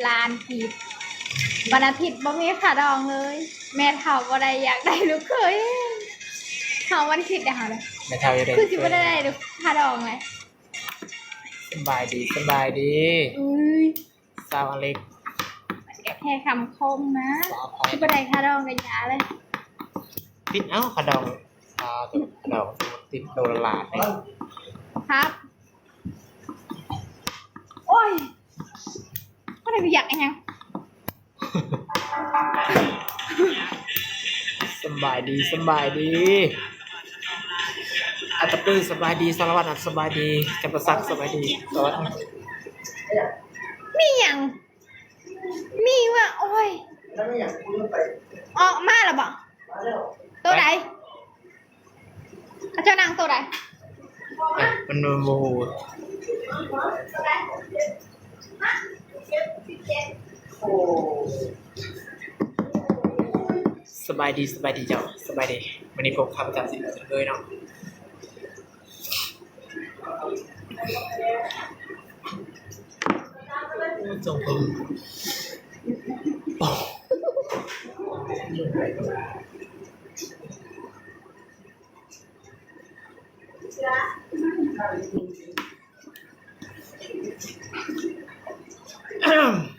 ລ້ານກີບ. ວັນອາທິດບໍ່ມີຄ່າດອງເລີຍ. ແມ່ເຖົ້າບໍ່ໄດ້ຢາກໄດ້ລູກເຂີຍ. ເຮົາວັນອາທິດເດ້ເຮົາເດ້. ແມ່ເຖົ້າຢູ່ໃດ ຄືຊິບໍ່ໄດ້ໄດ້ລູກຄ່າດອງເລີຍ. ສະບາຍດີ ສະບາຍດີ. ອຸ້ຍ ສາວອາເລັກ ແທ້ຄຳຄົມນະ. ສາວອາເລັກ ຄືບໍ່ໄດ້ຄ່າດອງກະຢ່າເລີຍ. ຕິດເອົາຄ່າດອງ. ອ່າ ຄ່າດອງຕິດໂດລະລ້ານເດ້. ຄັບ. ໂອ້ຍ ບໍ່ໄດ້ຢາກອີຫຍັງ. ສະບາຍດີ ສະບາຍດີ ອັດຕະປື. ສະບາຍດີສາລະວັດ. ສະບາຍດີຈຳປາສັກ. ສະບາຍດີສາລະວັດ. ມີຫຍັງ? ມີວ່າ ໂອ້ຍ ອອກມາແລ້ວບໍ? ໂຕໃດ? ເຈົ້ານັ່ງໂຕໃດ? ມັນບໍ່ຮູ້. ສະບາຍດີ ສະບາຍດີເຈົ້າ. ສະບາຍດີ. ມື້ນີ້ພົບຂ້າພະເຈົ້າເຊັ່ນເຄີຍເນາະ. ສະ